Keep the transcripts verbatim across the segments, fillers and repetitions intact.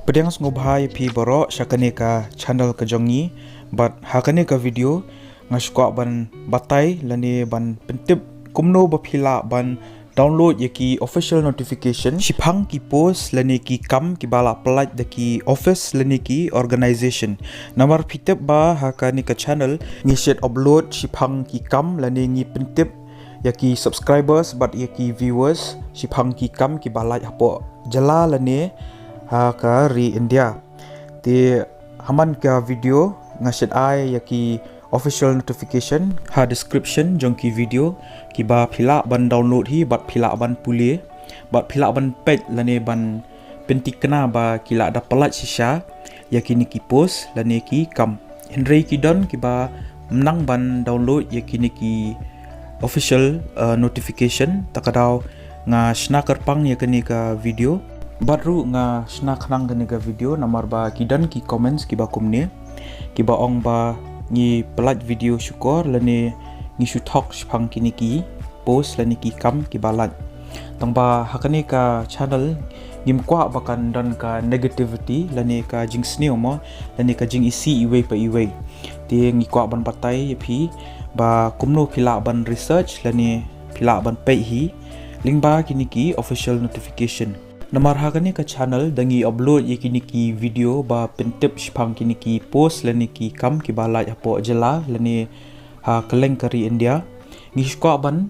Pdiang sngewbha ïa phi baroh sha kane ka channel ka jong ngi. Bad ha kane ka video nga sngewkwah ban batai lane ban pyntip kumno ba phi lah ban download ïa ki official notification shaphang ki post lane ki kam kiba la pyllait da ki office lane ki organization. Namar phi tip ba ha kane ka channel ngi shet upload shaphang ki kam lane ngi pyntip ïa ki subscribers bad ïa ki viewers shaphang ki kam kiba lait hapoh jylla lane ha ka ri India. Te ha man ka video nga shet ai ïa ki official notification ha description jong ki video kiba phi lah ban download hi bad phi lah ban pule bad phi lah ban peit lane ban pyntikna ba ki lah da pyllait shisha ïa kine ki post lane ki kam. Hynrei ki don kiba ym nang ban download ïa kine ki official uh, notification. Ta ka daw nga shna kyrpang ïa kane ka video bad ruh nga shna khnang kane ka video namar ba ki don ki comments kiba kumne kiba ong ba ngi pyllait video shukor lane ngi shu thok shaphang kine ki post lane ki kam kiba lait. Tang ba ha kane ka channel ngim kwah ba kan don ka negativity lane ka jingsniew mo lane ka jingisih iwei pa iwei. Te ngi kwah ban batai ïa phi ba kumno phi lah ban research lane phi lah ban peit hi lyngba kine ki official notification. Namar ha kane ka channel da ngi upload ïa kine ki video ba pyntip shaphang kine ki post lane ki kam kiba lait hapoh jylla lane ha kylleng ka ri India. Ngi sngewkwah ban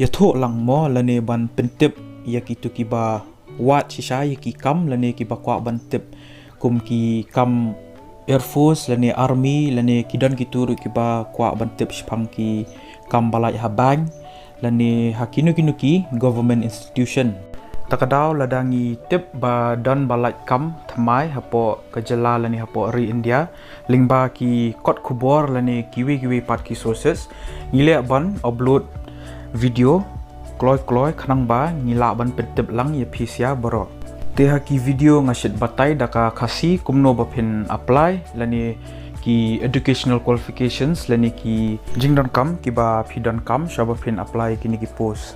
ïathuh lang mo lane ban pyntip ïa kito kiba wad shisha ïa ki kam lane kiba kwah ban tip kum ki kam Air Force lane Army lane ki don kito ruh kiba kwah ban tip shaphang ki kam ba lait ha bank lane ha kino kino ki government institution. Ta ka daw lada ngi tip ba don ba lait kam thymmai hapoh ka jylla lane hapoh ri India lyngba ki kot khubor lane kiwei kiwei pat ki sources ngi leh ban upload video kloi kloi khnang ba ngi lah ban pyntip lang ïa phi sha baroh. Te ha ki video nga shet batai da ka Khasi kumno ba phin apply lane ki educational qualifications lane ki jingdonkam kiba phi donkam sha ba phin apply kine ki post.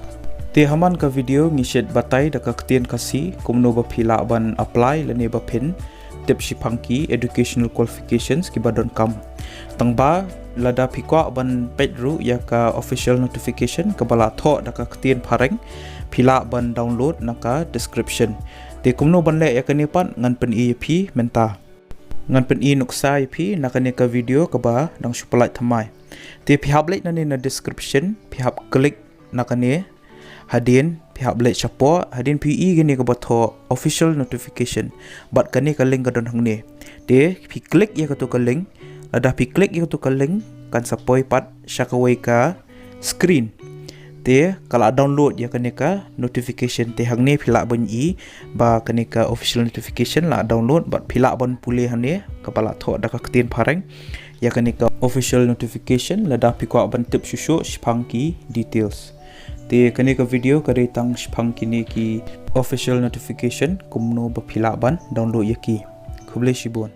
Te ha man ka video ngi shet batai da ka ktien Khasi kumno ba phi lah ban apply lane ba phin tip shaphang ki educational qualifications kiba donkam. Tang ba lada phi kwah ban peit ruh ïa ka official notification kaba la thoh da ka ktien Phareng phi lah ban download na ka description. Te kumno ban leh ïa kane pat ngan pyni ïa phi mynta. Ngan pyni nuksa ïa phi na kane ka video kaba dang shu pyllait thymmai. Te phi hap leit nane na description phi hap click na kane hadien phi hap leit shapoh hadien phi i kane kaba thoh official notification bad kane ka link ka don hangne. Te phi click ïa kato ka link lada phi click ïa kato ka link kan sa poi pat sha kawei ka screen. Te ka la download ïa kane ka notification te hangne phi lah ban i ba kane ka official notification la download bad phi lah ban pule hangne kaba la thoh da ka ktien Phareng ïa kane ka official notification lada phi kwah ban tip shuh shuh shaphang ki details. Te kane ka video ka dei tang shaphang kine ki official notification kumno ba phi lah ban download ïa ki. Khublei shibun.